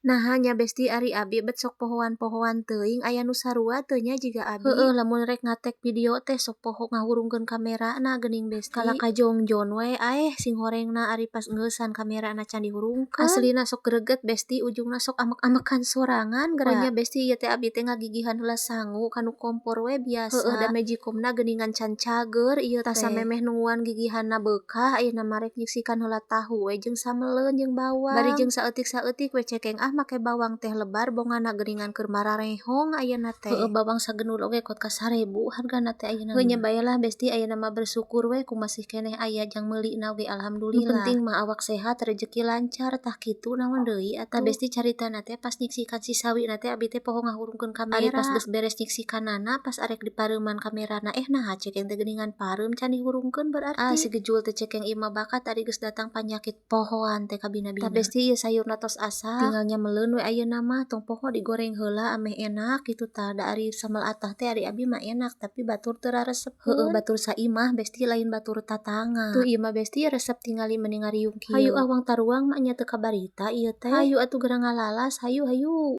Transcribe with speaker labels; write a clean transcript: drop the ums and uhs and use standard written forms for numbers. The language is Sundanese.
Speaker 1: Naha nya, Besti, ari abi bet sok pohoan-pohoan teuing, aya nu sarua teu nya jiga abi? Heueuh, lamun rek ngatek video teh sok poho ngahurungkeun kamerana geuning, Besti. Kalah ka jongjon we aeh singhorengna ari pas engeusan kamerana can dihurungkeun. Aslina sok greget, Besti, ujungna sok amek-amekan sorangan geura. Oh nya, Besti, ieu teh abi teh ngagigihan heula sangu kanu kompor we biasa. Heueuh, da magicomna geuningan can cager ieu teh. Tah, samemeh nungguan gigihanna beukah, ayeuna mah rek nyiksikan heula tahu we jeung sameleun jeung bawang. Bari jeung saeutik-saeutik we cekeng ah, make bawang teh lebar bongana geuningan keur mararehong ayeuna teh. Heueuh, bawang sagendul oge kot ka 1000 hargana teh ayeuna. Heuh nya, bae lah, Besti, ayeuna mah bersyukur we ku masih keneh aya jang meulina oge alhamdulillah. Nu penting mah awak sehat, rezeki lancar, tah kitu, naon deui atuh. Tah, Besti, caritana teh pas nyiksikan si sawina teh abi teh poho ngahurungkeun kamera. Ari pas geus beres nyiksikanana, pas arek dipareuman kamerana, eh, naha cekeng teh geuningan pareum can dihurungkeun berarti. Ah, si gejul teh cekeng ieu mah bakat ari geus datang panyakit pohoan teh kabina-bina. Tah, Besti, ieu sayurna tos asak, tinggal nyameleun we ayeuna mah. Tong poho digoreng heula ameh enak kitu tah, da ari sambal atah teh ari abi mah enak, tapi batur teu raresepeun. Heueuh, batur saimah, Besti, lain batur tatangga. Tuh, ieu mah, Besti, resep tingali meni ngariung kieu. Hayu ah, wang taruang mah nya teu kabarita ieu teh. Hayu atuh geura ngalalas, hayu hayu.